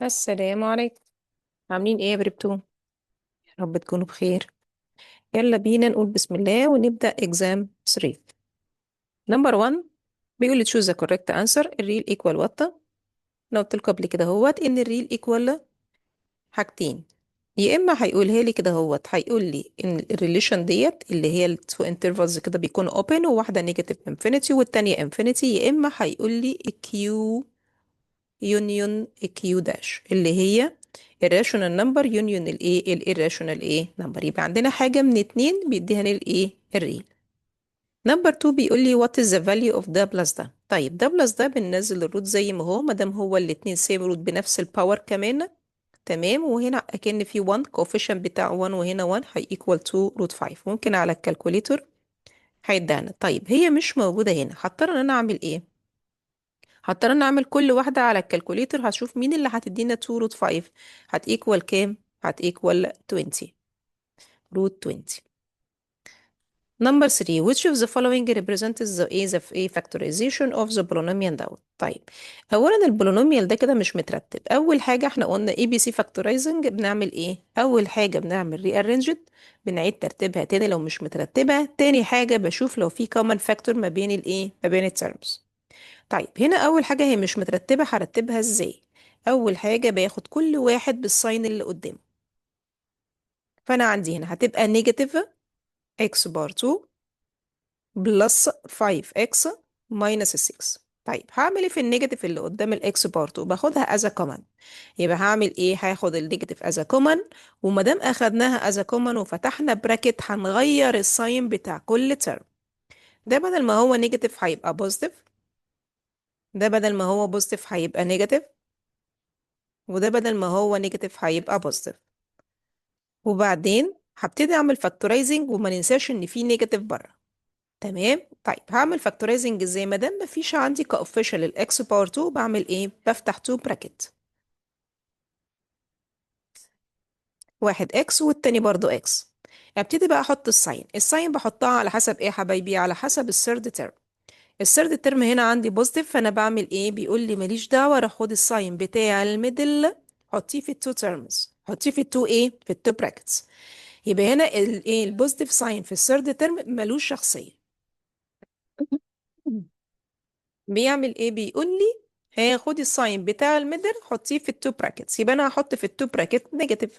السلام عليكم. عاملين ايه يا prep two؟ يا رب تكونوا بخير. يلا بينا نقول بسم الله ونبدأ exam 3. number 1 بيقول لي choose the correct answer. ال real equal what؟ انا قلت لكم قبل كده اهوت ان ال real equal حاجتين، يا اما هيقولها لي كده اهوت، هيقول لي ان ال relation ديت اللي هي ال two intervals كده بيكون open، وواحده negative infinity والتانيه infinity، يا اما هيقول لي Q union Q dash اللي هي ال rational number union الايه ال irrational ايه number. يبقى عندنا حاجه من اتنين بيديها لي الايه ال real. number 2 بيقول لي what is the value of ده plus ده. طيب ده plus ده بننزل ال root زي ما هو، ما دام هو الاتنين same root بنفس ال power كمان، تمام. وهنا اكن في 1 coefficient بتاع 1 وهنا 1 هي equal to root 5، ممكن على ال calculator هيدانا. طيب هي مش موجودة هنا، هضطر ان انا اعمل ايه؟ هضطر ان انا اعمل كل واحدة على ال calculator، هشوف مين اللي هتدينا 2 root 5 هت equal كام؟ هت equal 20 root 20. Number 3، which of the following represents the a the a factorization of the polynomial دوت. طيب اولا ال polynomial ده كده مش مترتب. اول حاجه احنا قلنا A B C factorizing بنعمل ايه؟ اول حاجه بنعمل rearranged، بنعيد ترتيبها تاني لو مش مترتبه. تاني حاجه بشوف لو في common factor ما بين الايه ما بين ال terms. طيب هنا اول حاجه هي مش مترتبه، هرتبها ازاي؟ اول حاجه باخد كل واحد بال sign اللي قدامه، فانا عندي هنا هتبقى negative x power 2 plus 5x minus 6. طيب هعمل ايه في ال negative اللي قدام ال x power 2؟ باخدها as common. يبقى هعمل ايه؟ هاخد ال negative as common، وما دام اخدناها as common وفتحنا bracket هنغير ال sign بتاع كل term. ده بدل ما هو negative هيبقى positive، ده بدل ما هو positive هيبقى negative، وده بدل ما هو negative هيبقى positive. وبعدين هبتدي اعمل factorizing، وما ننساش ان في negative بره، تمام. طيب هعمل factorizing ازاي؟ ما دام مفيش عندي coefficient لل x power 2 بعمل ايه؟ بفتح 2 bracket، واحد x والتاني برضو x. ابتدي بقى احط ال sign. ال sign بحطها على حسب ايه يا حبايبي؟ على حسب ال third term. ال third term هنا عندي positive، فانا بعمل ايه؟ بيقول لي ماليش دعوه، روح خد ال sign بتاع ال middle حطيه في ال two terms، حطيه في ال two ايه؟ في ال two brackets. يبقى هنا الايه ال positive sign في ال third term ملوش شخصيه. بيعمل ايه؟ بيقول لي هاخد ال sign بتاع ال middle حطيه في ال two brackets، يبقى انا هحط في ال two bracket negative.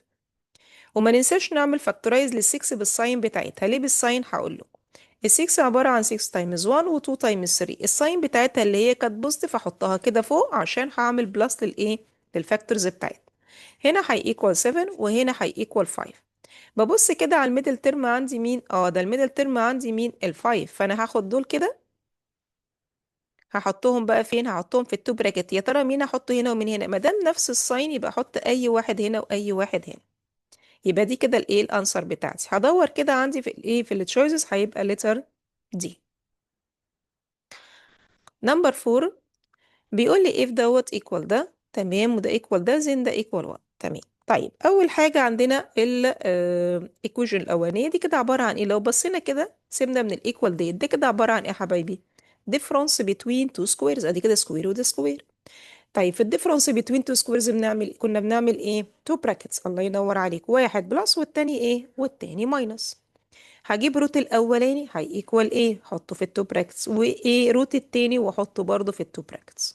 وما ننساش نعمل factorize لل6 بال sign بتاعتها. ليه بال sign؟ هقول لكم. ال6 عبارة عن 6 times 1 و 2 times 3، ال sign بتاعتها اللي هي كانت positive احطها كده فوق عشان هعمل plus للايه لل factors بتاعتها. هنا هي equal 7 وهنا هي equal 5. ببص كده على ال middle term عندي مين؟ ده ال middle term عندي مين؟ ال5. فانا هاخد دول كده هحطهم بقى فين؟ هحطهم في ال two bracket. يا ترى مين احطه هنا ومين هنا؟ ما دام نفس ال sign يبقى احط اي واحد هنا واي واحد هنا. يبقى دي كده الايه ال answer بتاعتي. هدور كده عندي في الايه في ال choices، هيبقى letter D. number 4 بيقول لي if دوت equal ده، تمام، وده equal ده، then ده equal 1، تمام. طيب اول حاجه عندنا ال equation الاولانيه دي كده عباره عن ايه؟ لو بصينا كده سيبنا من ال equal ديت، ده كده عباره عن ايه يا حبايبي؟ difference between two squares. ادي كده square وده square. طيب في ال difference between two squares كنا بنعمل ايه؟ two brackets. الله ينور عليك، واحد plus والتاني ايه؟ والتاني minus. هجيب root الاولاني هي equal ايه؟ حطه في ال two brackets، وايه root التاني واحطه برضه في ال two brackets.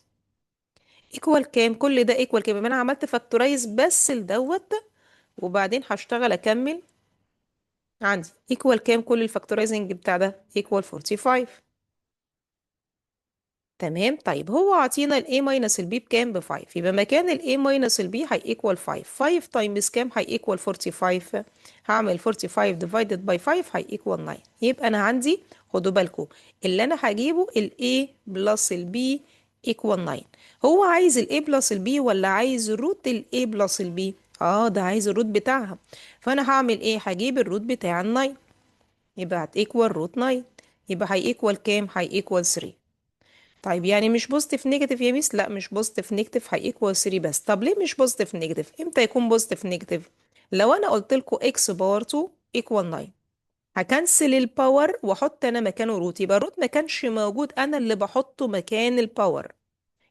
equal كام؟ كل ده equal كام؟ يبقى انا عملت factorize بس لدوت، وبعدين هشتغل اكمل عندي equal كام؟ كل ال factorizing بتاع ده equal 45، تمام. طيب هو عطينا ال a minus ال b بكام؟ ب 5. يبقى مكان ال a minus ال b هي equal 5. 5 times كام هي equal 45؟ هعمل 45 divided by 5 هي equal 9. يبقى انا عندي، خدوا بالكم، اللي انا هجيبه ال a plus ال b equal 9. هو عايز ال a plus ال b ولا عايز root ال a plus ال b؟ ده عايز ال root بتاعها. فانا هعمل ايه؟ هجيب ال root بتاع ال 9، يبقى هت equal root 9. يبقى هي equal كام؟ هي equal 3. طيب يعني مش positive negative يا miss؟ لا مش positive negative، هي equal 3 بس. طب ليه مش positive negative؟ امتى يكون positive negative؟ لو انا قلت لكم x power 2 equal 9، ه cancel ال power واحط انا مكانه root، يبقى ال root ما كانش موجود، انا اللي بحطه مكان ال power.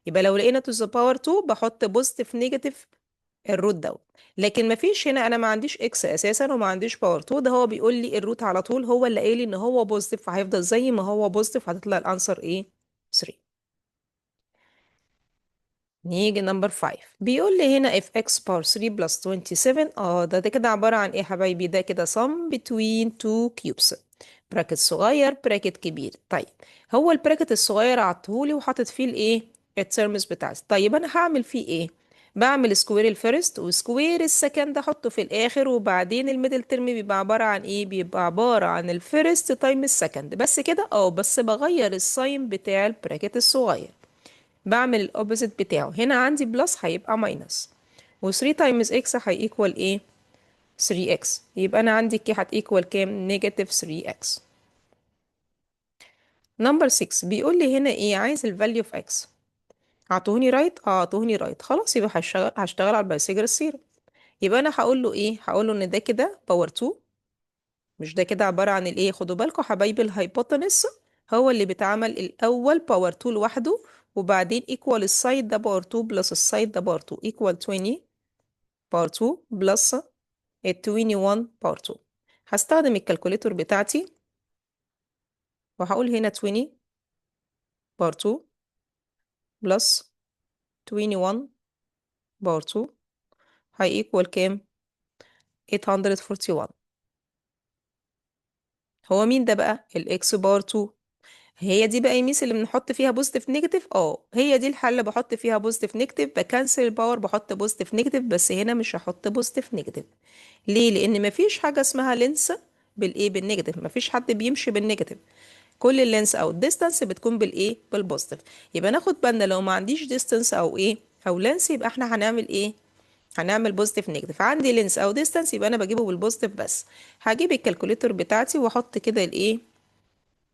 يبقى لو لقينا to the power 2 بحط positive negative. ال root دوت. لكن مفيش هنا، انا ما عنديش x اساسا وما عنديش power 2، ده هو بيقول لي ال root على طول، هو اللي قايل لي ان هو positive، فهيفضل زي ما هو positive، هتطلع ال answer ايه؟ 3. نيجي number 5، بيقول لي هنا if x power 3 plus 27. ده كده عبارة عن ايه يا حبايبي؟ ده كده sum between two cubes، bracket صغير bracket كبير. طيب هو ال bracket الصغير عطهولي وحاطط فيه الايه؟ ال terms بتاعتي. طيب انا هعمل فيه ايه؟ بعمل square ال first و square ال second احطه في الاخر، وبعدين ال middle term بيبقى عبارة عن ايه؟ بيبقى عبارة عن ال first times ال second بس كده. بس بغير ال sign بتاع ال bracket الصغير، بعمل ال opposite بتاعه. هنا عندي plus هيبقى minus، و3 times x هي equal ايه؟ 3x. يبقى انا عندي k هت equal كام؟ negative 3x. number 6 بيقول لي هنا ايه؟ عايز ال value of x. اعطوهني right؟ اعطوهني right، خلاص يبقى هشتغل على ال Pythagoras theorem. يبقى انا هقول له ايه؟ هقول له ان ده كده power 2، مش ده كده عبارة عن الايه؟ خدوا بالكم حبايبي، ال hypotenuse هو اللي بيتعمل الاول power 2 لوحده، وبعدين equal ال side ده power 2 plus ال side ده power 2 equal 20 power 2 plus ال 21 power 2. هستخدم ال calculator بتاعتي وهقول هنا 20 power 2 plus 21 power 2 هي equal كام؟ 841. هو مين ده بقى؟ ال x power 2. هي دي بقى يا ميس اللي بنحط فيها positive negative. هي دي الحالة اللي بحط فيها positive negative، ب cancel ال power بحط positive negative، بس هنا مش هحط positive negative. ليه؟ لان مفيش حاجة اسمها length بالايه؟ بال negative. مفيش حد بيمشي بال negative، كل ال length او ال distance بتكون بالايه؟ بال positive. يبقى ناخد بالنا لو ما عنديش distance او ايه او length يبقى احنا هنعمل ايه؟ هنعمل positive negative. عندي length او distance يبقى انا بجيبه بال positive بس. هجيب ال calculator بتاعتي واحط كده الايه؟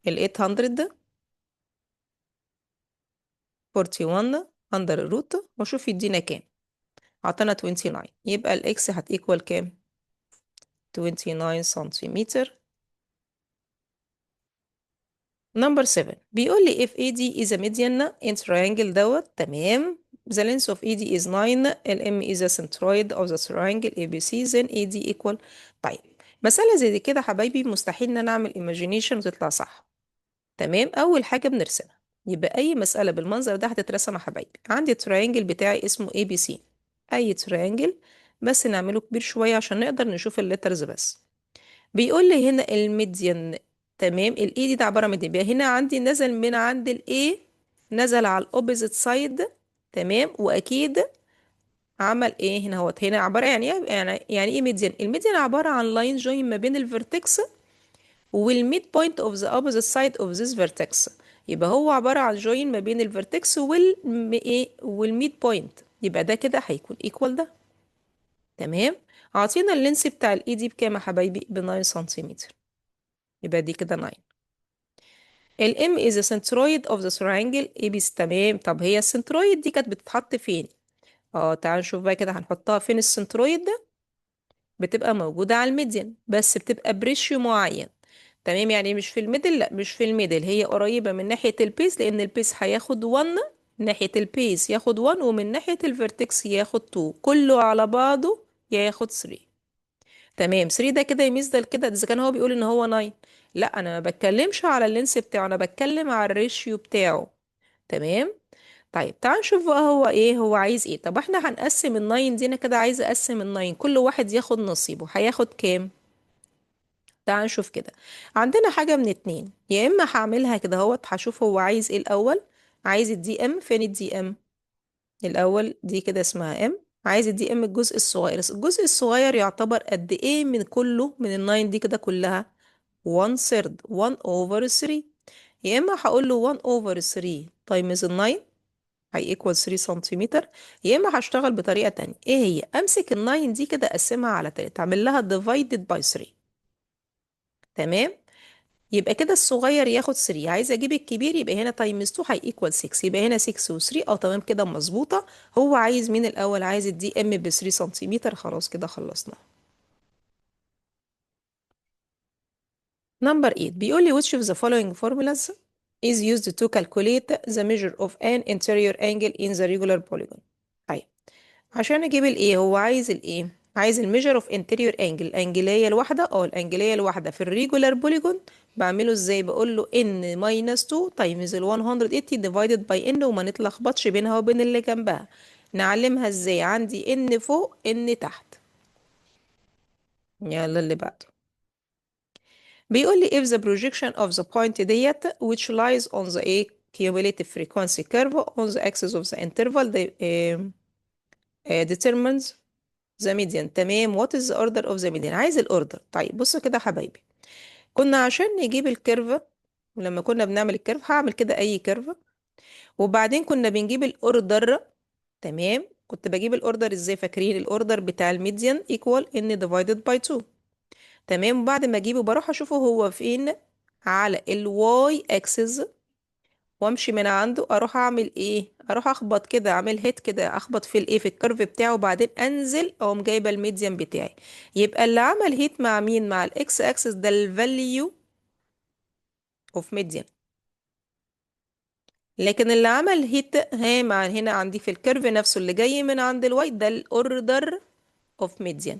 ال 841 under ال root واشوف يدينا كام. عطانا 29، يبقى ال x هت equal كام؟ 29 سنتيمتر. number 7 بيقول لي if AD is a median in triangle دوت، تمام، the length of AD is 9، ال M is a centroid of the triangle ABC، then AD equal. طيب مسألة زي دي كده حبايبي مستحيل ان انا اعمل imagination وتطلع صح. تمام، اول حاجة بنرسمها، يبقى اي مسألة بالمنظر ده هتترسم يا حبايبي. عندي triangle بتاعي اسمه ABC، اي triangle بس نعمله كبير شوية عشان نقدر نشوف ال letters بس. بيقول لي هنا ال median، تمام، ال AD ده عباره عن median. يبقى هنا عندي نزل من عند ال A، نزل على ال opposite side، تمام، واكيد عمل ايه هنا؟ هو هنا عباره يعني ايه؟ يعني ايه median؟ ال median عباره عن line join ما بين ال vertex وال midpoint of the opposite side of this vertex. يبقى هو عباره عن join ما بين ال vertex وال ايه؟ وال midpoint. يبقى ده كده هيكون equal ده. تمام، اعطينا ال length بتاع ال AD بكام يا حبايبي؟ ب 9 سنتيمتر، يبقى دي كده 9. ال M is a centroid of the triangle ABC، تمام. طب هي ال centroid دي كانت بتتحط فين؟ تعال نشوف بقى كده هنحطها فين. ال centroid ده بتبقى موجودة على ال median، بس بتبقى ب ratio معين. تمام، يعني مش في ال middle، لا مش في ال middle، هي قريبة من ناحية ال base، لأن ال base هياخد 1، ناحية ال base ياخد 1، ومن ناحية ال vertex ياخد 2، كله على بعضه ياخد 3. تمام، 3 ده كده يا ميس ده كده اذا كان هو بيقول ان هو 9. لا انا ما بتكلمش على ال length بتاعه، انا بتكلم على ال ratio بتاعه. تمام، طيب تعال نشوف بقى هو ايه، هو عايز ايه. طب احنا هنقسم ال nine دي، انا كده عايزه اقسم ال nine كل واحد ياخد نصيبه، هياخد كام؟ تعال نشوف كده. عندنا حاجة من اتنين، يا اما هعملها كده اهوت، هشوف هو عايز ايه الاول. عايز ال DM، فين ال DM الاول؟ دي كده اسمها M. عايز ال DM الجزء الصغير، الجزء الصغير يعتبر قد ايه من كله، من ال nine دي كده كلها؟ 1 third، 1 over 3. يا اما هقول له 1 over 3 times ال 9 هي equal 3 سنتيمتر، يا اما هشتغل بطريقه تانية. ايه هي؟ امسك ال 9 دي كده اقسمها على 3، اعمل لها divided by 3. تمام، يبقى كده الصغير ياخد 3، عايزه اجيب الكبير يبقى هنا times 2 هي equal 6، يبقى هنا 6 و3. تمام كده مظبوطه. هو عايز مين الاول؟ عايز ال DM ب 3 سنتيمتر. خلاص كده خلصنا. number 8 بيقول لي which of the following formulas is used to calculate the measure of an interior angle in the regular polygon. طيب عشان اجيب ال A، هو عايز ال A، عايز ال measure of interior angle، ال angle ايه الواحده، ال angle ايه الواحده في ال regular polygon. بعمله ازاي؟ بقول له n minus 2 times ال 180 divided by n، وما نتلخبطش بينها وبين اللي جنبها. نعلمها ازاي؟ عندي n فوق n تحت. يلا اللي بعده بيقول لي if the projection of the point ديت which lies on the a cumulative frequency curve on the axis of the interval determines the median. تمام، what is the order of the median؟ عايز ال order. طيب بصوا كده يا حبايبي، كنا عشان نجيب ال curve لما كنا بنعمل ال curve هعمل كده اي curve، وبعدين كنا بنجيب ال order. تمام، كنت بجيب ال order ازاي؟ فاكرين ال order بتاع ال median equal n divided by 2. تمام، وبعد ما اجيبه بروح اشوفه هو فين على ال y axis، وامشي من عنده اروح اعمل ايه؟ اروح اخبط كده، اعمل hit كده، اخبط في الايه، في ال curve بتاعه، وبعدين انزل اقوم جايبه ال median بتاعي. يبقى اللي عمل hit مع مين؟ مع ال x axis، ده ال value of median. لكن اللي عمل hit ها مع هنا عندي في ال curve نفسه اللي جاي من عند ال y، ده ال order of median.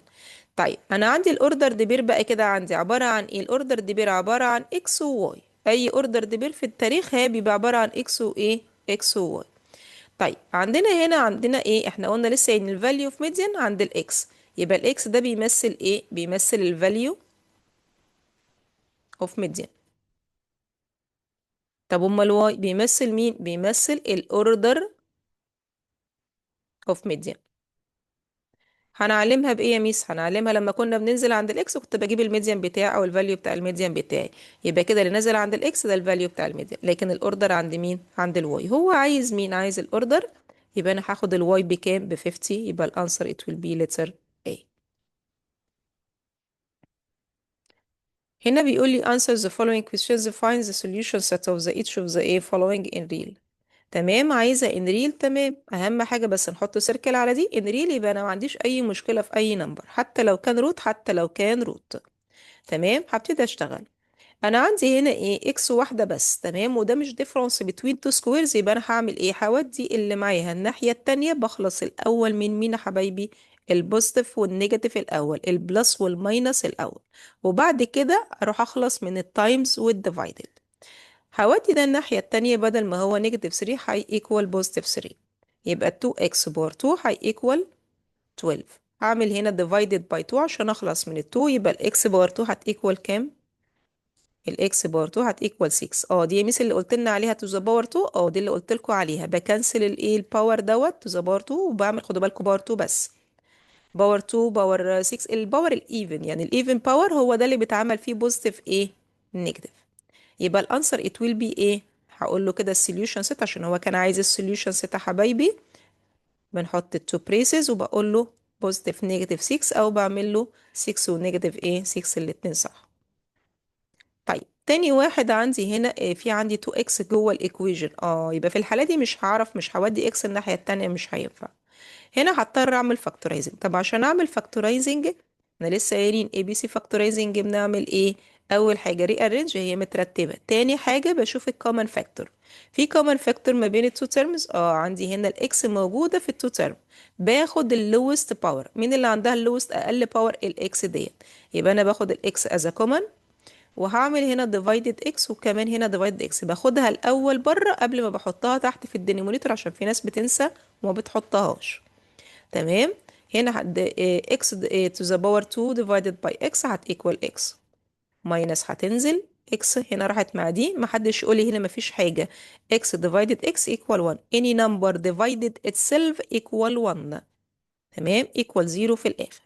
طيب انا عندي ال ordered pair بقى كده عندي عباره عن ايه؟ ال ordered pair عباره عن x و y. اي ordered pair في التاريخ هي بيبقى عباره عن x وايه؟ x و y. طيب عندنا هنا عندنا ايه؟ احنا قلنا لسه ان ال value of median عند ال x، يبقى ال x ده بيمثل ايه؟ بيمثل ال value of median. طب امال ال y بيمثل مين؟ بيمثل ال order of median. هنعلمها بايه يا ميس؟ هنعلمها لما كنا بننزل عند ال x كنت بجيب ال median بتاعي او ال value بتاع ال median بتاعي. يبقى كده اللي نزل عند ال x ده ال value بتاع ال median، لكن ال order عند مين؟ عند ال y. هو عايز مين؟ عايز ال order. يبقى انا هاخد ال y بكام؟ ب 50. يبقى ال answer it will be letter A. هنا بيقول لي answer the following questions، find the solution set of the each of the A following in real. تمام، عايزة in real. تمام، أهم حاجة بس نحط circle على دي in real، يبقى أنا ما عنديش أي مشكلة في أي number، حتى لو كان root، حتى لو كان root. تمام، هبتدي أشتغل. أنا عندي هنا إيه؟ x واحدة بس. تمام، وده مش difference between two squares، يبقى أنا هعمل إيه؟ هودي اللي معايا الناحية التانية، بخلص الأول من مين يا حبايبي؟ ال positive وال negative الأول، ال plus وال minus الأول، وبعد كده أروح أخلص من ال times وال divided. هودي ده الناحية التانية، بدل ما هو negative 3 هي equal positive 3، يبقى 2x power 2 هي equal 12. هعمل هنا divided by 2 عشان أخلص من ال 2، يبقى ال x power 2 هت equal كام؟ ال x power 2 هت equal 6. دي يا ميس اللي قلت لنا عليها to the power 2. دي اللي قلت لكم عليها، ب cancel الايه؟ ال power دوت to the power 2، وبعمل خدوا بالكم power 2 بس، power 2 power 6، ال power ال even، يعني ال even power هو ده اللي بيتعمل فيه positive ايه؟ negative. يبقى ال answer it will be ايه؟ هقول له كده ال solution set، عشان هو كان عايز ال solution set يا حبايبي. بنحط ال two braces وبقول له positive negative 6، او بعمل له 6 و negative ايه؟ 6، الاتنين صح. طيب تاني واحد عندي هنا، في عندي 2x جوه ال equation. يبقى في الحالة دي مش هعرف، مش هودي x الناحية التانية، مش هينفع. هنا هضطر اعمل factorizing. طب عشان اعمل factorizing احنا لسه قايلين ABC factorizing بنعمل ايه؟ اول حاجه rearrange، هي مترتبه. تاني حاجه بشوف ال common factor، في common factor ما بين ال two terms. عندي هنا ال x موجوده في ال two term، باخد ال lowest power. مين اللي عندها ال lowest اقل power؟ ال x ديت. يبقى انا باخد ال x as common، وهعمل هنا divided x، وكمان هنا divided x. باخدها الاول بره قبل ما بحطها تحت في ال denominator، عشان في ناس بتنسى وما بتحطهاش. تمام، هنا x to the power 2 divided by x هت equal x minus هتنزل x هنا راحت مع دي، محدش يقول لي هنا مفيش حاجة. x divided x equal 1، any number divided itself equal 1. تمام، equal 0 في الآخر.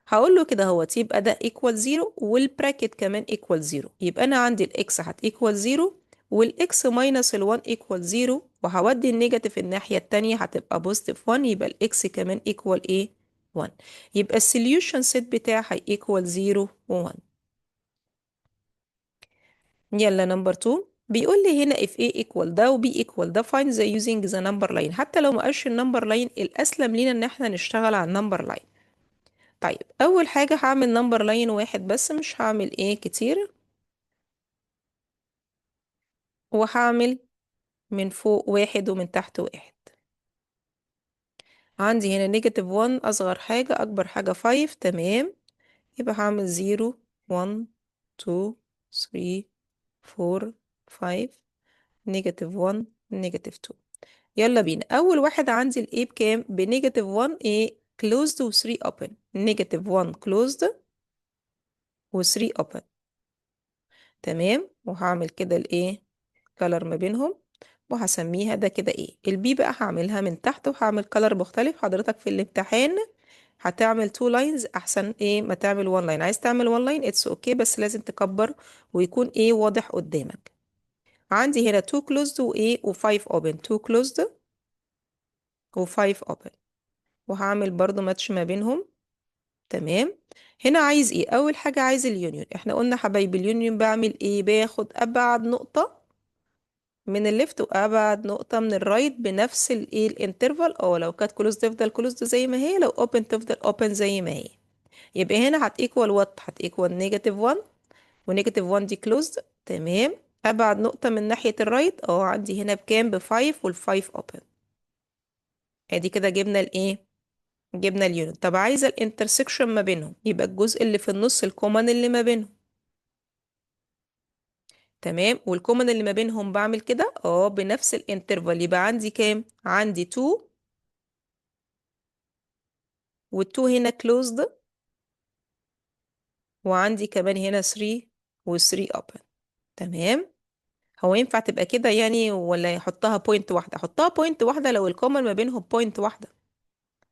هقول له كده اهوت، يبقى ده equal 0 وال bracket كمان equal 0. يبقى أنا عندي ال x هت equal 0 وال x minus ال 1 equal 0، وهودي ال negative الناحية التانية هتبقى positive 1، يبقى ال x كمان equal ايه؟ 1. يبقى ال solution set بتاعها equal 0 و 1. يلا number 2 بيقول لي هنا if A equal ده و B equal ده find the using the number line. حتى لو ما قالش ال number line، الأسلم لينا إن احنا نشتغل على ال number line. طيب أول حاجة هعمل number line واحد بس، مش هعمل ايه كتير، وهعمل من فوق واحد ومن تحت واحد. عندي هنا negative 1 أصغر حاجة، أكبر حاجة 5. تمام، يبقى هعمل 0 1 2 3 4 5 negative 1 negative 2. يلا بينا. أول واحد عندي ال A بكام؟ ب negative 1 ايه closed و 3 open. negative 1 closed و 3 open. تمام، وهعمل كده الايه color ما بينهم وهسميها ده كده A. ال B بقى هعملها من تحت وهعمل color مختلف. حضرتك في الامتحان هتعمل two lines احسن ايه ما تعمل one line. عايز تعمل one line it's okay، بس لازم تكبر ويكون ايه واضح قدامك. عندي هنا 2 closed وايه و5 open. 2 closed و5 open، وهعمل برضو ماتش ما بينهم. تمام، هنا عايز ايه؟ اول حاجة عايز ال union. احنا قلنا حبايبي ال union بعمل ايه؟ باخد ابعد نقطة من ال left وابعد نقطة من ال right بنفس الايه ال interval. لو كانت closed تفضل closed زي ما هي، لو open تفضل open زي ما هي. يبقى هنا هت equal what؟ هت equal negative 1، و negative 1 دي closed. تمام، ابعد نقطة من ناحية ال right عندي هنا بكام؟ ب 5، وال 5 open. ادي كده جبنا الايه؟ جبنا ال union. طب عايزة ال intersection ما بينهم، يبقى الجزء اللي في النص ال common اللي ما بينهم. تمام، وال common اللي ما بينهم بعمل كده بنفس ال interval. يبقى عندي كام؟ عندي 2، وال2 هنا closed، وعندي كمان هنا 3 و3 open. تمام، هو ينفع تبقى كده يعني ولا يحطها point واحدة؟ احطها point واحدة لو ال common ما بينهم point واحدة،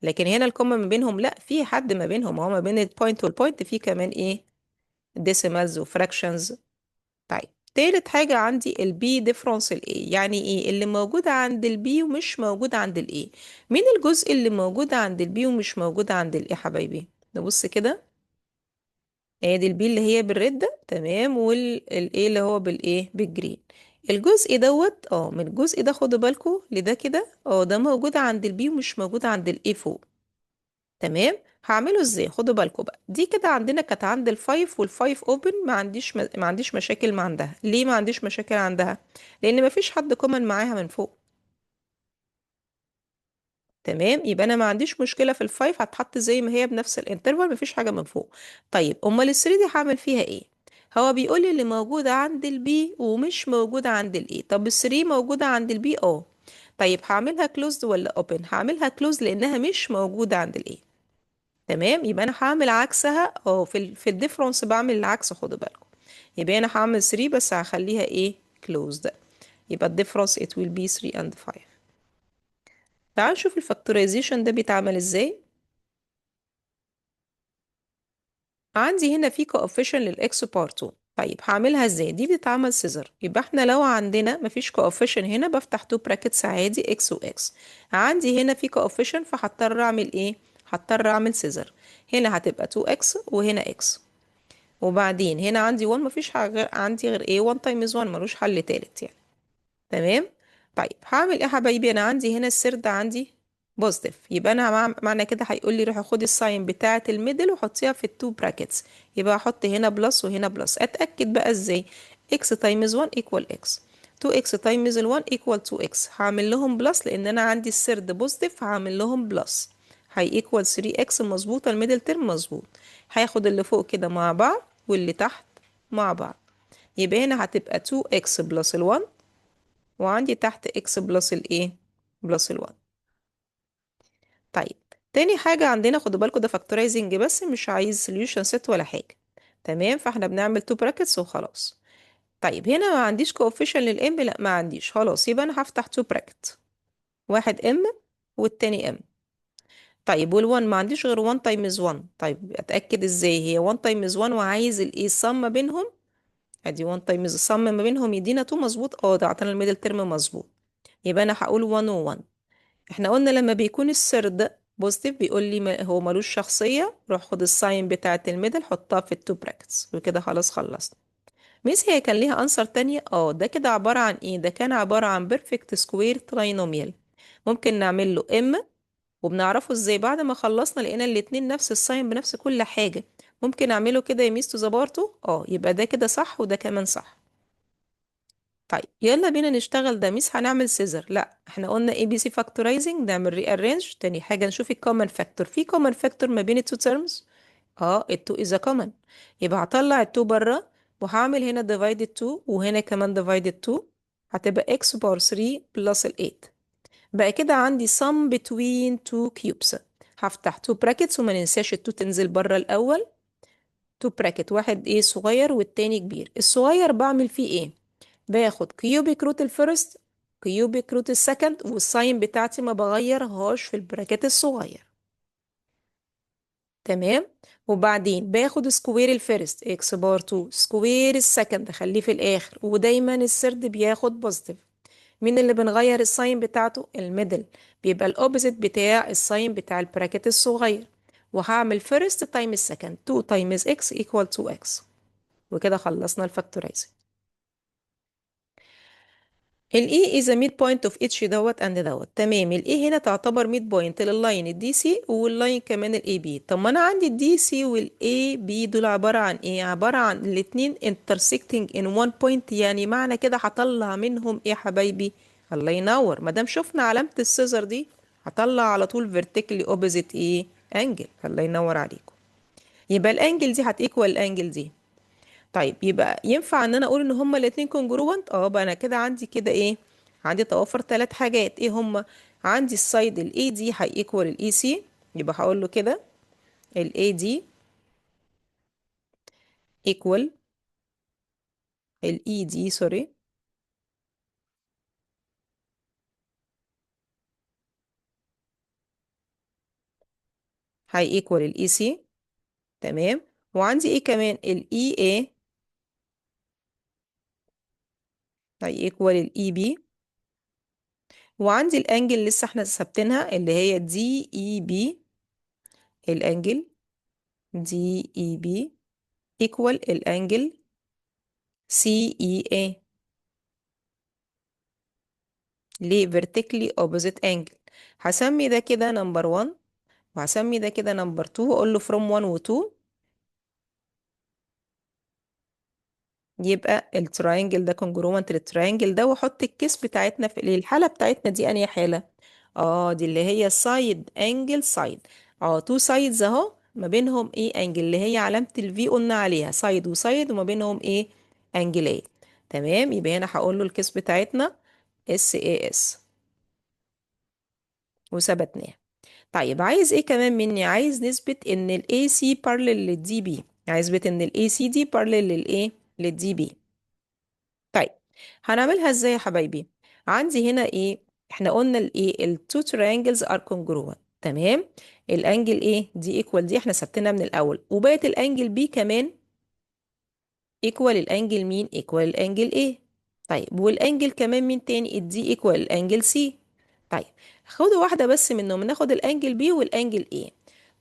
لكن هنا ال common ما بينهم لا، في حد ما بينهم، هو ما بين ال point وال point في كمان ايه decimals و fractions. طيب تالت حاجة عندي ال B difference ال A. يعني ايه اللي موجود عند ال B ومش موجود عند ال A؟ مين الجزء اللي موجود عند ال B ومش موجود عند ال A حبايبي؟ نبص كده، ادي ال B اللي هي بال red ده، تمام، وال A اللي هو بالايه بال green. الجزء دوت من الجزء ده خدوا بالكم لده كده، ده موجود عند ال B ومش موجود عند ال A فوق. تمام، هعمله ازاي؟ خدوا بالكم بقى، دي كده عندنا كانت عند ال five وال five open، ما عنديش مشاكل مع عندها. ليه ما عنديش مشاكل عندها؟ لان ما فيش حد common معاها من فوق. تمام، يبقى انا ما عنديش مشكله في ال five، هتحط زي ما هي بنفس ال interval، مفيش حاجه من فوق. طيب امال ال three دي هعمل فيها ايه؟ هو بيقول لي اللي موجود عند ال B ومش موجود عند ال A. طب ال three موجوده عند ال B طيب هعملها closed ولا open؟ هعملها closed لانها مش موجوده عند ال A. تمام، يبقى انا هعمل عكسها في ال difference بعمل العكس، خدوا بالكم. يبقى انا هعمل 3 بس هخليها ايه closed. يبقى ال difference it will be 3 and 5. تعال نشوف ال factorization ده بيتعمل ازاي. عندي هنا في coefficient لل x power 2. طيب هعملها ازاي؟ دي بتتعمل scissor. يبقى احنا لو عندنا مفيش coefficient هنا بفتح 2 brackets عادي x و x. عندي هنا في coefficient فهضطر اعمل ايه؟ هضطر اعمل scissor. هنا هتبقى 2x وهنا x، وبعدين هنا عندي 1، مفيش حاجة غير عندي غير ايه 1 times 1، ملوش حل تالت يعني. تمام، طيب هعمل ايه يا حبايبي؟ انا عندي هنا ال third عندي positive، يبقى انا معنى كده هيقول لي روحي خدي ال sign بتاعه ال middle وحطيها في ال two brackets. يبقى احط هنا plus وهنا plus. اتاكد بقى ازاي؟ x times 1 equal x، 2x times ال 1 equal 2x. هعمل لهم plus لان انا عندي ال third positive، هعمل لهم plus، هي equal 3x مظبوطه، ال middle term مظبوط. هاخد اللي فوق كده مع بعض واللي تحت مع بعض، يبقى هنا هتبقى 2x plus ال 1، وعندي تحت x plus الايه plus ال 1. طيب تاني حاجة عندنا خدوا بالكم ده factorizing بس مش عايز solution set ولا حاجة. تمام، فاحنا بنعمل 2 brackets وخلاص. طيب هنا ما عنديش coefficient لل m، لا ما عنديش، خلاص يبقى انا هفتح 2 bracket، واحد m والتاني m. طيب وال1 ما عنديش غير 1 times 1. طيب اتاكد ازاي هي 1 times 1 وعايز الايه sum ما بينهم؟ ادي 1 times ال sum ما بينهم يدينا 2 مظبوط، ده عطانا ال middle term مظبوط. يبقى انا هقول 1 و 1. احنا قلنا لما بيكون ال third positive بيقول لي هو ملوش شخصية، روح خد ال sign بتاعة ال middle حطها في ال two brackets، وكده خلاص خلصنا. ميس هي كان ليها answer تانية، ده كده عبارة عن ايه؟ ده كان عبارة عن perfect square trinomial. ممكن نعمل له m، وبنعرفه ازاي؟ بعد ما خلصنا لقينا الاتنين نفس ال sign بنفس كل حاجة، ممكن اعمله كده يا ميس to the power 2، يبقى ده كده صح وده كمان صح. طيب يلا بينا نشتغل ده. ميس هنعمل scissor؟ لا، احنا قلنا ABC factorizing، نعمل rearrange. تاني حاجة نشوف ال common factor، في common factor ما بين ال two terms؟ اه ال 2 is a common، يبقى هطلع ال 2 بره وهعمل هنا divided 2 وهنا كمان divided 2، هتبقى x power 3 plus ال 8. بقى كده عندي sum between two cubes. هفتح two brackets وما ننساش ال 2 تنزل بره الأول. two bracket، واحد ايه صغير والتاني كبير. الصغير بعمل فيه ايه؟ باخد cubic root ال first، cubic root ال second، وال sign بتاعتي ما بغيرهاش في ال bracket الصغير. تمام. وبعدين باخد square ال first x power 2، square ال second خليه في الاخر، ودايما ال third بياخد positive. مين اللي بنغير ال sign بتاعته؟ ال middle، بيبقى ال opposite بتاع ال sign بتاع ال bracket الصغير. وهعمل first times second، 2 times x equal 2x. وكده خلصنا ال factorizing. ال E is a midpoint of each دوت and دوت. تمام. ال E هنا تعتبر midpoint لل line ال DC وال line كمان ال AB. طب ما انا عندي ال DC وال AB دول عبارة عن ايه؟ عبارة عن الاتنين intersecting in one point، يعني معنى كده هطلع منهم ايه يا حبايبي؟ الله ينور، ما دام شفنا علامة ال scissor دي هطلع على طول vertically opposite ايه؟ angle. الله ينور عليكم. يبقى ال angle دي هت equal ال angle دي. طيب يبقى ينفع ان انا اقول ان هما الاتنين congruent؟ بقى انا كده عندي كده ايه؟ عندي توافر ثلاث حاجات. ايه هما؟ عندي ال side ال AD هي equal ال AC، يبقى هقول له كده ال AD equal ال ED، sorry، هي equal ال AC. تمام. وعندي ايه كمان؟ ال EA هي equal ال EB. وعندي ال angle لسه احنا ثابتينها اللي هي DEB، ال angle DEB equal ال angle CEA. ليه vertically opposite angle. هسمي ده كده number 1 وهسمي ده كده number 2، واقول له from 1 و 2، يبقى ال triangle ده congruent لل triangle ده. واحط ال case بتاعتنا في الحالة بتاعتنا دي. انهي حالة؟ دي اللي هي side angle side. two sides اهو ما بينهم ايه؟ angle، اللي هي علامة ال V قلنا عليها side و side وما بينهم ايه؟ angle ايه. تمام. يبقى هنا هقول له ال case بتاعتنا SAS وثبتناها. طيب عايز ايه كمان مني؟ عايز نثبت ان ال AC parallel لل DB. عايز نثبت ان ال AC دي parallel للايه؟ لل DB. طيب هنعملها ازاي يا حبايبي؟ عندي هنا ايه؟ احنا قلنا الايه؟ ال two triangles are congruent. تمام. ال angle A دي equal دي احنا ثبتنا من الاول، وبقت ال angle B كمان equal ال angle مين؟ equal ال angle A. طيب وال angle كمان مين تاني؟ ال D equal ال angle C. طيب خدوا واحدة بس منهم، ناخد ال angle B وال angle A.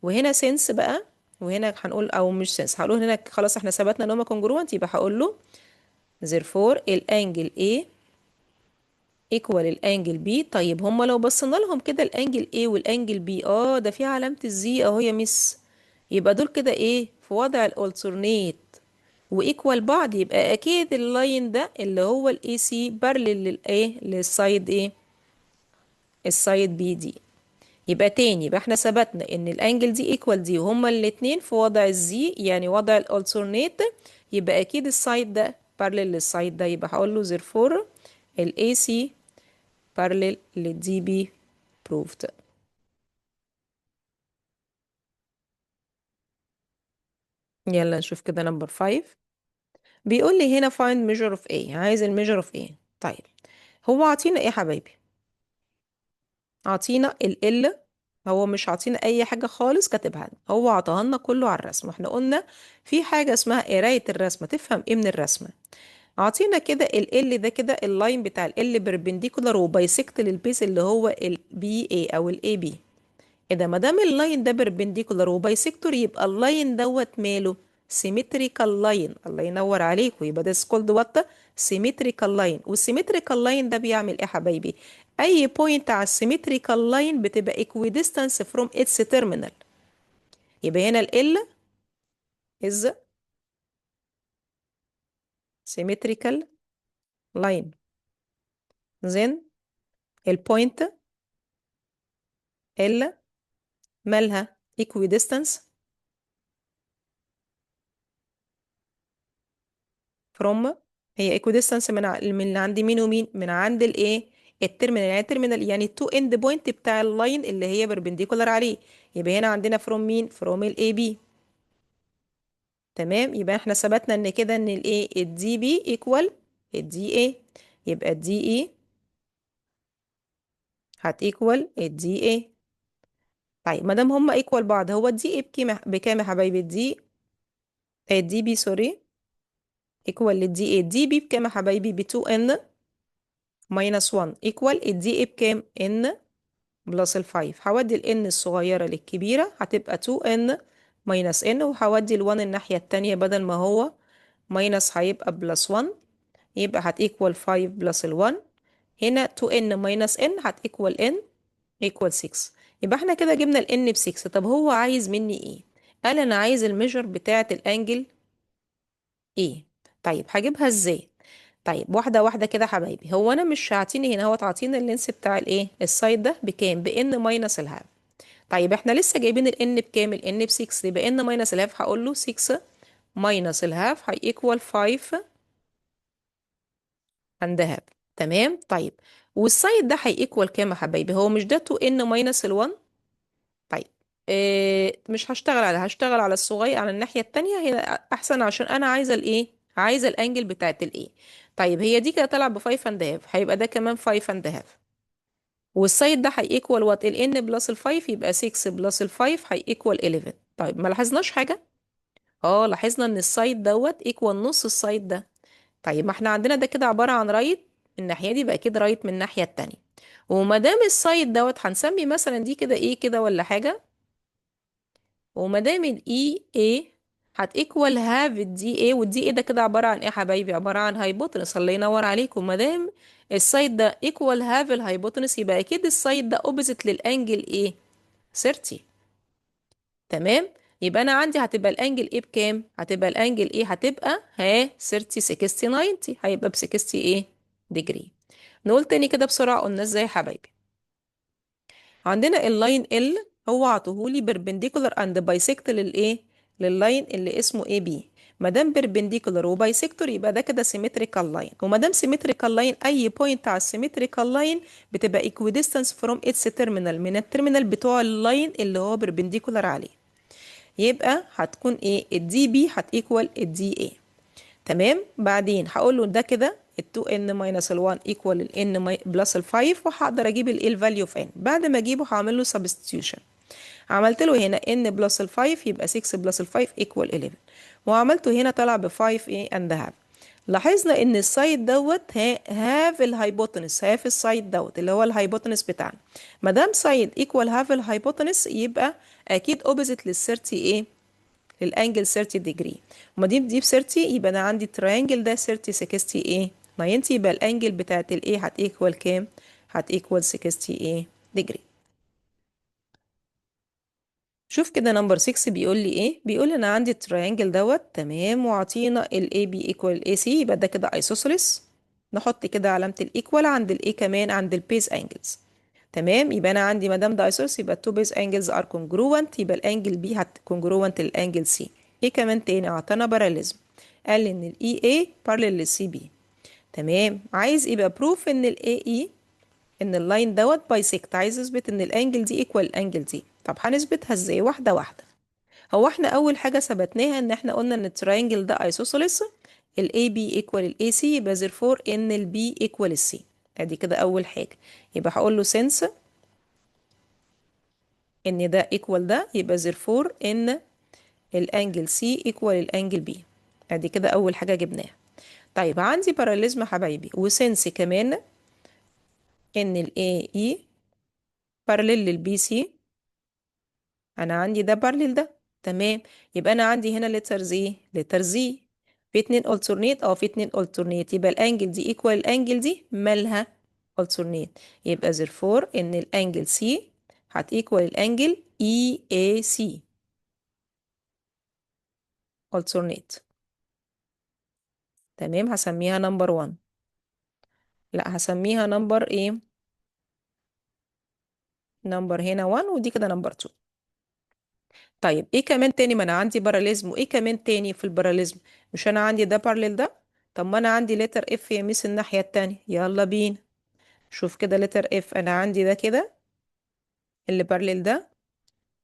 وهنا since بقى، وهنا هنقول او مش since، هنقول هنا خلاص احنا ثبتنا ان هما congruent، يبقى هقول له therefore ال angle A equal ال angle B. طيب هما لو بصينا لهم كده ال angle A وال angle B، ده في علامة ال Z اهو يا مس، يبقى دول كده ايه؟ في وضع ال alternate و equal بعض، يبقى اكيد ال line ده اللي هو ال AC parallel للايه؟ لل side ايه؟ ال side BD. يبقى تاني، يبقى احنا ثبتنا ان ال angle دي equal دي، وهما الاتنين في وضع ال Z، يعني وضع ال alternate، يبقى اكيد ال side ده parallel لل side ده، يبقى هقول له therefore ال AC parallel لل DB proved. يلا نشوف كده number 5. بيقول لي هنا find measure of A، عايز ال measure of A. طيب هو عاطينا ايه يا حبايبي؟ عاطينا ال L، هو مش عاطينا اي حاجة خالص كاتبها لنا، هو عطاها لنا كله على الرسمة. احنا قلنا في حاجة اسمها قراية الرسمة، تفهم ايه من الرسمة. عاطينا كده ال L ده كده ال line بتاع ال L perpendicular و bisect لل base اللي هو ال BA او ال AB. ايه ده؟ ما دام ال line ده perpendicular و bisector يبقى ال line دوت ماله؟ symmetrical line. الله ينور عليكم. يبقى ده called what؟ symmetrical line. وال symmetrical line ده بيعمل ايه يا حبايبي؟ اي point على ال symmetrical line بتبقى equidistance from its terminal. يبقى هنا ال L is symmetrical line، then ال point L مالها equidistance from، هي equidistance من عند مين ومين؟ من عند الايه؟ ال terminal. يعني ال terminal يعني ال two end point بتاع ال line اللي هي perpendicular عليه. يبقى هنا عندنا from مين؟ from ال AB. تمام، يبقى احنا ثبتنا ان كده ان الايه؟ ال DB equal ال DA. يبقى ال DE هت equal ال DA. طيب ما دام هما equal بعض، هو ال DA بكام يا حبايبي؟ ال D ال DB sorry equal لل DA. ال DB بكام يا حبايبي؟ ب 2 n minus 1 equal ال DA بكام؟ n plus ال 5. هودي ال n الصغيرة للكبيرة هتبقى 2 n minus n، وهودي ال 1 الناحية التانية بدل ما هو minus هيبقى plus 1، يبقى هت equal 5 plus ال 1. هنا 2 n minus n هت equal n equal 6. يبقى احنا كده جبنا ال n ب 6. طب هو عايز مني ايه؟ قال انا عايز ال measure بتاعة ال angle A. طيب هجيبها ازاي؟ طيب واحدة واحدة كده حبايبي. هو انا مش هعطيني هنا، هو تعطيني ال length بتاع الايه؟ ال side ده بكام؟ ب n minus ال half. طيب احنا لسه جايبين ال n بكام؟ ال n ب 6، يبقى n minus ال half هقول له 6 minus ال half هي equal 5 and half. تمام. طيب وال side ده هي equal كام يا حبايبي؟ هو مش ده 2 n minus ال 1؟ طيب إيه، مش هشتغل على، هشتغل على الصغير على الناحية التانية هي احسن، عشان انا عايزة الايه؟ عايزة ال angle بتاعت ال A. طيب هي دي كده طالعة ب 5 and half، هيبقى ده كمان 5 and half. وال side ده هي equal what؟ ال n plus ال 5، يبقى 6 plus ال 5 هي equal 11. طيب ما لاحظناش حاجة؟ لاحظنا ان ال side دوت equal نص ال side ده. طيب ما احنا عندنا ده كده عبارة عن right من الناحية دي، يبقى كده right من الناحية التانية. وما دام ال side دوت هنسمي مثلا دي كده ايه كده ولا حاجة، وما دام ال EA هت equal half ال DA، وال DA ده كده عبارة عن ايه يا حبايبي؟ عبارة عن hypotenuse. الله ينور عليكم. ما دام ال side ده equal half ال hypotenuse، يبقى اكيد ال side ده opposite لل angle ايه؟ 30. تمام، يبقى انا عندي هتبقى ال angle A بكام؟ هتبقى ال angle A هتبقى ها 30 60 90، هيبقى ب 60 ايه degree. نقول تاني كده بسرعة، قلنا ازاي يا حبايبي؟ عندنا ال line L هو عطوهولي perpendicular and bisect للايه؟ لل line اللي اسمه AB. ما دام perpendicular و bisector يبقى ده كده symmetrical line، وما دام symmetrical line اي point على ال symmetrical line بتبقى equidistance from its terminal، من ال terminal بتوع ال line اللي هو perpendicular عليه. يبقى هتكون ايه؟ ال DB هت equal ال DA. تمام. بعدين هقول له ده كده ال 2n minus ال 1 equal ال n plus ال 5، وهقدر اجيب الايه؟ ال value of n. بعد ما اجيبه هعمل له substitution. عملت له هنا n plus ال 5 يبقى 6 plus ال 5 equal 11، وعملته هنا طلع ب 5 ايه and half. لاحظنا ان ال side دوت half ال hypotenuse، half ال side دوت اللي هو ال hypotenuse بتاعنا. ما دام side equal half ال hypotenuse يبقى اكيد opposite لل 30 ايه؟ لل angle 30 degree. وما دي ب 30، يبقى انا عندي ال triangle ده 30 60 ايه 90، يبقى ال angle بتاعت ال A هت equal كام؟ هت equal 60 ايه degree. شوف كده number 6 بيقول لي ايه؟ بيقول لي انا عندي ال triangle دوت، تمام، وعطينا ال AB equal AC، يبقى ده كده isosceles. نحط كده علامة ال equal عند ال A كمان عند ال base angles. تمام، يبقى انا عندي ما دام ده isosceles يبقى two base angles are congruent، يبقى ال angle B هت congruent لل angle C. ايه كمان تاني؟ اعطانا parallelism، قال لي ان ال EA parallel لل CB. تمام، عايز يبقى prove ان ال AE ان ال line دوت bisect، عايز اثبت ان ال angle دي equal ال angle دي. طب هنثبتها ازاي؟ واحده واحده. هو احنا اول حاجه ثبتناها ان احنا قلنا ان ال triangle ده isosceles، ال AB equal ال AC، يبقى therefore ان ال B equal ال C. ادي كده اول حاجه. يبقى هقول له since ان ده equal ده، يبقى therefore ان ال angle C equal ال angle B. ادي كده اول حاجه جبناها. طيب عندي parallelism يا حبايبي، و since كمان ان ال AE parallel لل BC، انا عندي ده parallel ده. تمام، يبقى انا عندي هنا letter Z، letter Z في اتنين alternate، في اتنين alternate، يبقى ال angle دي equal ال angle دي مالها alternate، يبقى therefore ان ال angle C هت equal ال angle EAC alternate. تمام، هسميها number 1. لا هسميها number ايه؟ number هنا 1، ودي كده number 2. طيب ايه كمان تاني؟ ما انا عندي parallelism، وايه كمان تاني في ال parallelism؟ مش انا عندي ده parallel ده؟ طب ما انا عندي letter F يا ميس الناحية التانية. يلا بينا شوف كده letter F، انا عندي ده كده اللي parallel ده،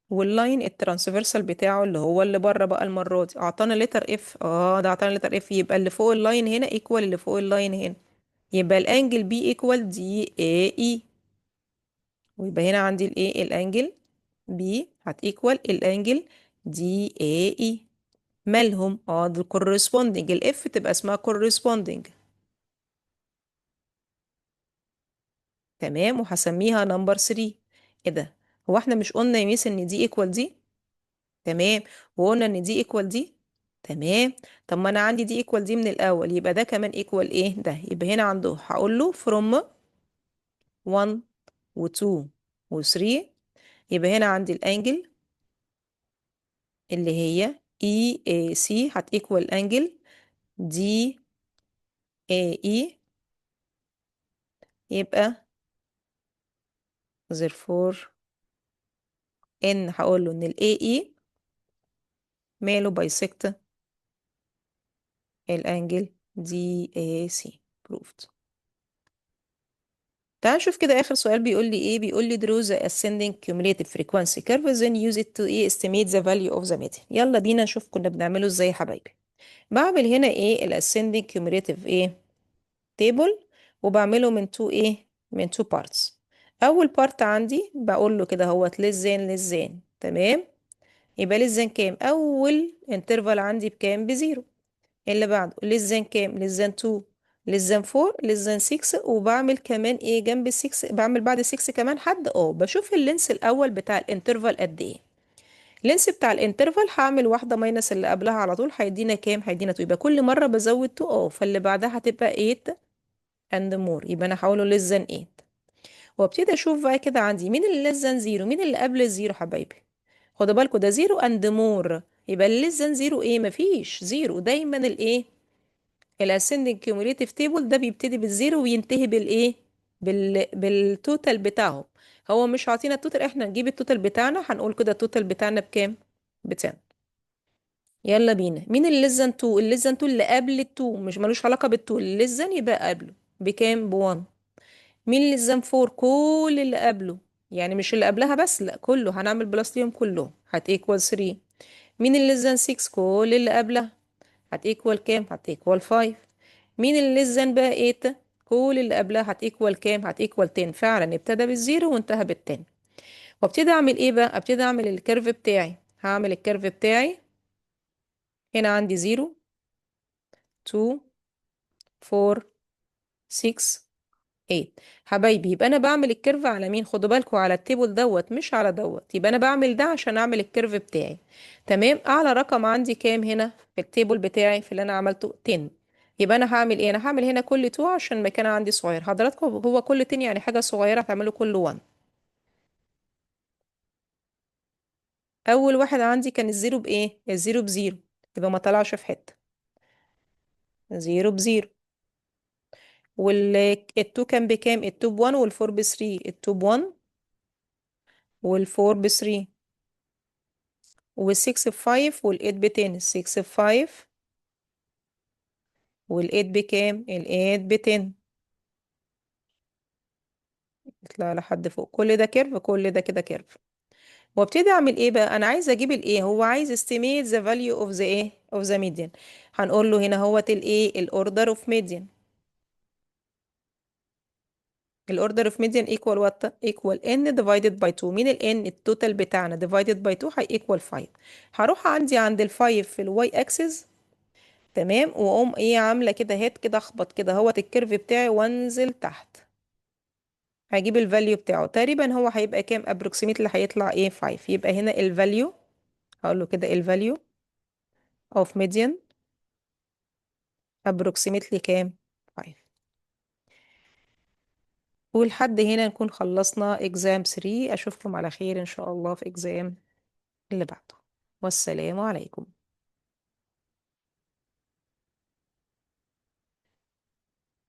وال line ال transversal بتاعه اللي هو اللي بره بقى المرة دي اعطانا letter F. ده اعطانا letter F، يبقى اللي فوق ال line هنا equal اللي فوق ال line هنا، يبقى ال angle B equal DAE، ويبقى هنا عندي الايه؟ ال angle B هت equal ال angle DAE. مالهم؟ ده corresponding، ال F تبقى اسمها corresponding. تمام، وهسميها number 3. ايه ده؟ هو احنا مش قلنا يا ميس ان دي equal دي؟ تمام، وقلنا ان دي equal دي. تمام، طب ما انا عندي دي equal دي من الاول، يبقى ده كمان equal ايه؟ ده. يبقى هنا عنده هقول له from 1 و 2 و 3، يبقى هنا عندي ال angle اللي هي EAC هت equal angle DAE، يبقى therefore ان هقول له ان ال AE ماله bisect ال angle DAC. proved. تعال نشوف كده آخر سؤال بيقول لي إيه. بيقول لي draw the ascending cumulative frequency curve then use it to estimate the value of the median. يلا بينا نشوف كنا بنعمله إزاي يا حبايبي. بعمل هنا إيه؟ ال ascending cumulative إيه؟ table، وبعمله من two إيه؟ من two parts. أول part عندي بقول له كده هو less than less than. تمام، يبقى less than كام؟ أول interval عندي بكام؟ ب zero. اللي بعده less than كام؟ less than 2، less than 4، less than 6. وبعمل كمان ايه جنب ال 6؟ بعمل بعد 6 كمان حد، بشوف ال length الاول بتاع ال interval قد ايه. ال length بتاع ال interval هعمل واحده minus اللي قبلها على طول، هيدينا كام؟ هيدينا 2. يبقى كل مره بزود 2، فاللي بعدها هتبقى 8 and more، يبقى انا هقوله less than 8. وابتدي اشوف بقى كده عندي مين اللي less than 0، مين اللي قبل ال zero حبايبي. خدوا بالكم ده 0 and more، يبقى اللي less than 0 ايه؟ مفيش 0. دايما الايه؟ ال ascending cumulative table ده بيبتدي بال zero وينتهي بالايه؟ بال total بتاعهم. هو مش عاطينا ال total، احنا نجيب ال total بتاعنا. هنقول كده ال total بتاعنا بكام؟ ب 10. يلا بينا، مين اللي less than 2؟ اللي less than 2 اللي قبل ال 2، مش ملوش علاقة بال 2، اللي less than يبقى قبله بكام؟ ب 1. مين اللي less than 4؟ كل اللي قبله، يعني مش اللي قبلها بس، لا كله، هنعمل plus ليهم كلهم، هت equal 3. مين اللي less than 6؟ كل اللي قبلها، هت equal كام؟ هت equal 5. مين اللي less than بقى 8؟ كل اللي قبلها، هت equal كام؟ هت equal 10. فعلا ابتدى بال zero وانتهى بال 10. وابتدي اعمل ايه بقى؟ ابتدي اعمل ال curve بتاعي. هعمل ال curve بتاعي هنا عندي 0 2 4 6 8 حبايبي. يبقى انا بعمل ال curve على مين؟ خدوا بالكم على ال table دوت مش على دوت. يبقى انا بعمل ده عشان اعمل ال curve بتاعي. تمام، اعلى رقم عندي كام هنا في ال table بتاعي في اللي انا عملته؟ 10. يبقى انا هعمل ايه؟ انا هعمل هنا كل 2 عشان المكان عندي صغير حضراتكم. هو كل 10 يعني حاجة صغيرة، هتعملوا كل 1. اول واحد عندي كان ال zero بايه؟ ال zero ب zero، يبقى ما طلعش في حتة، zero ب zero. وال two كان بكام؟ ال two ب 1 وال four ب 3، ال two ب 1 وال four ب 3، وال6 ب 5، وال8 ب 10، 6 ب 5 وال8 بكام؟ ال8 ب 10. يطلع لحد فوق. كل ده curve، كل ده كده curve. وابتدي اعمل ايه بقى؟ انا عايزه اجيب الايه؟ هو عايز estimate the value of the ايه؟ of the median. هنقول له هنا هوت الايه؟ ال order of median. ال order of median equal what؟ equal n divided by 2. مين ال n؟ ال total بتاعنا divided by 2 هي equal 5. هروح عندي عند ال 5 في ال y axis، تمام، واقوم ايه؟ عامله كده hit كده، اخبط كده اهوت ال curve بتاعي وانزل تحت. هجيب ال value بتاعه تقريبا هو هيبقى كام؟ approximate اللي هيطلع ايه؟ 5. يبقى هنا ال value هقول له كده ال value of median approximately كام؟ 5. ولحد هنا نكون خلصنا exam 3. اشوفكم على خير ان شاء الله في exam اللي بعده، والسلام عليكم.